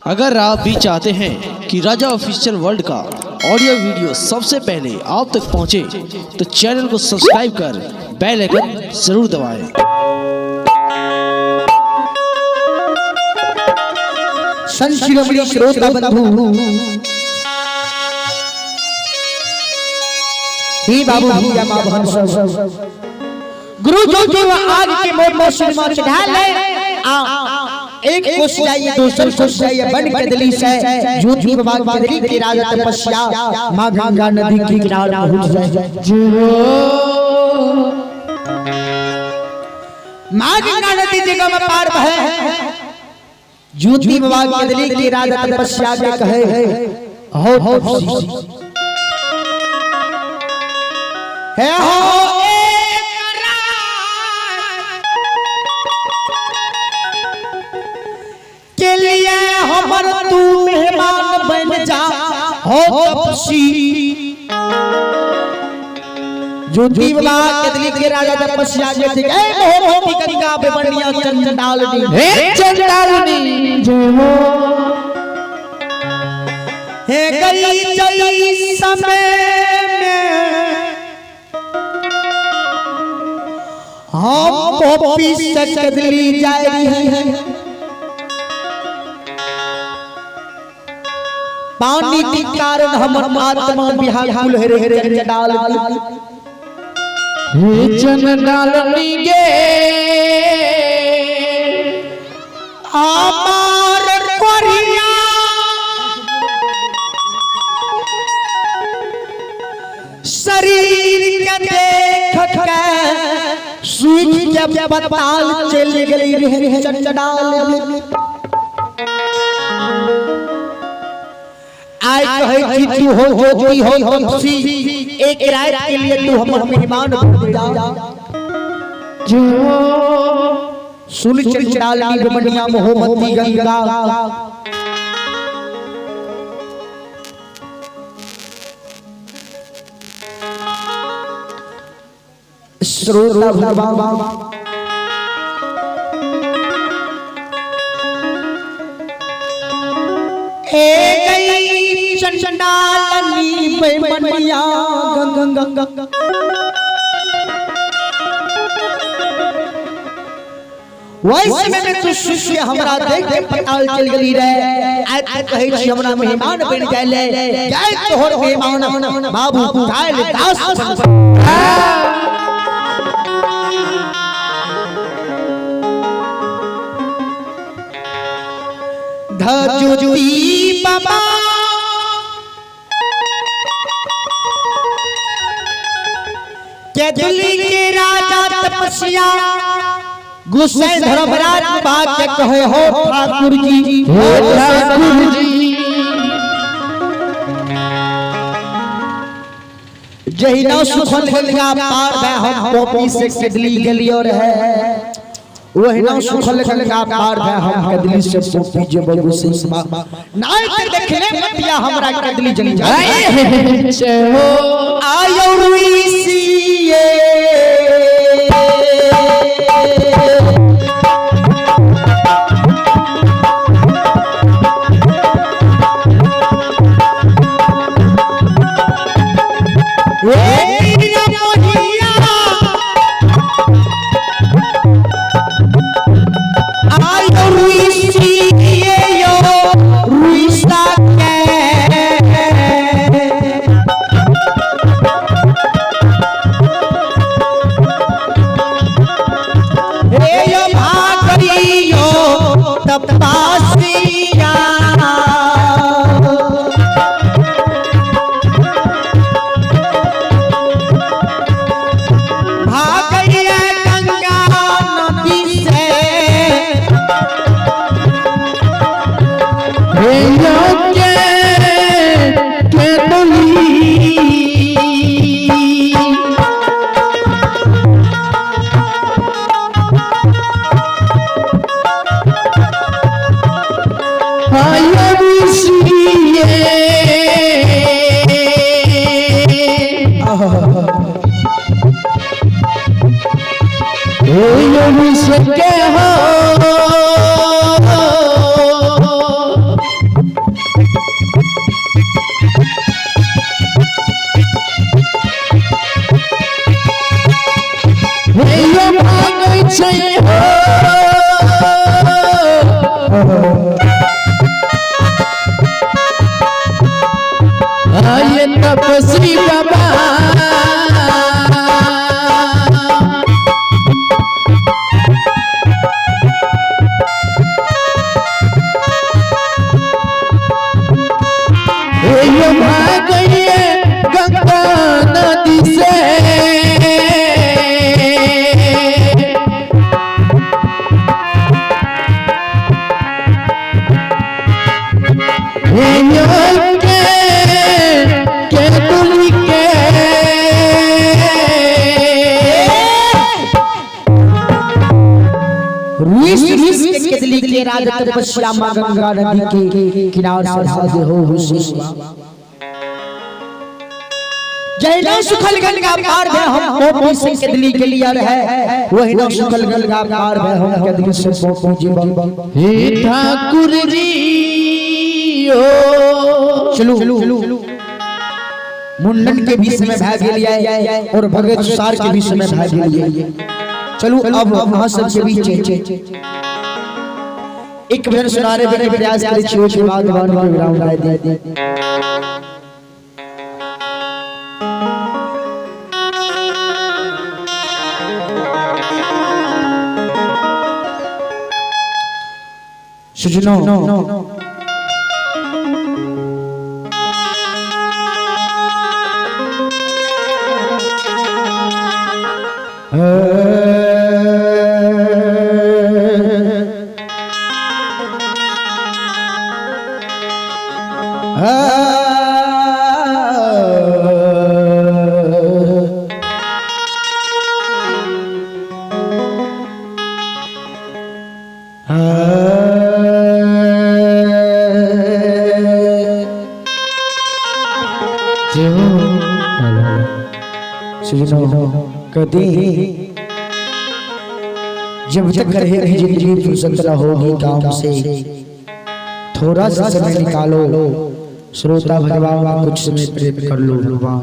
अगर आप भी चाहते हैं कि राजा ऑफिशियल वर्ल्ड का ऑडियो वीडियो सबसे पहले आप तक पहुंचे, तो चैनल को सब्सक्राइब कर बेल आइकन जरूर दबाएं। संत शिरोमणि श्रोता बंधु ही बाबू भैया मां बहन सब गुरु जो जो आग के मोर मोर सिनेमा चढ़ा ले आ एक कोस जाइए दोसर कोस जाइए बन कदली से ज्योति बाबा कदली के राजा तपस्या मां गंगा नदी के किनारे पहुंच जाए। मां गंगा नदी जगह में पार बहे ज्योति बाबा कदली के राजा तपस्या के कहे हो तपस्वी है हो एक रात के लिए हमर तू मेहमान बन जा हो तपस्वी। ज्योति बाबा कदली के राजा तपस्या के थे ए मोहम्मद गंगा बेबनिया चंडालनी हे चंडालनी हे गई जई समय में हम पॉपी से कदली जा रही है पानी के कारण हमर आत्मा व्याकुल है रे चंडाल। हे चंडालनी गे आमार कोरिया शरीर के देख के सूख के पताल चल गई रे चंडाल। आय कहै छी तू हो ज्योति हो तपसी एक रात के लिए तू हमर मेहमान बन जा। सुन चंडालनी रमणिया मोहम्मदी गंगा श्रोता भगवान ए गई चंडालनी बेमनिया गंगा गंगा वैसे में तू शिष्य हमरा देख के पताल चल गई रे। आय तू कहै छी हमरा मेहमान बन जाय जाय तोहर मेहमान बाबू काल दास बन। धजुती बाबा केदली के राजा तपस्या गुस्से धर्मराज बाग के कहे हो ठाकुर जी हे ठाकुर जी जहिना सुखल गंगा पार भै हम पॉपी से केदली गेलियो रहे वहिना सुखल गंगा पार भै हम केदली से पॉपी जेबो गुस्से नाय ते देखले मतिया हमरा केदली जली जाए जय हो आयो रुइसिए तपस्या भागैया गंगा नदी से हे के केदली के हो। तपस्वी बाबा। हे भागइए गंगा नदी से, के तुली के रुइस रुइस के केदली के राज तपस्या मां गंगा नदी के किनारे से भागे हो हुसी। जैना सुखल गंगा पार भे हम पोपी से केदली के लिए रहे, वही ना सुखल गंगा पार भे हम केदली से पोपी जीवन। हे ठाकुर जी ओ चलो मुंडन के भी समय भाग लिया और भगत सुसार के भी समय भाग लिया। चलो अब वहां सब के बीच एक भजन सुनाने के प्रयास करै छी, ओहि के बाद वन के विराम दे दे। सुजनो कदी जब तक रहेगी जिंदगी फुर्सत न होगी काम से, थोड़ा सा समय निकालो श्रोता भगवान, कुछ समय प्रेम कर लो भगवान।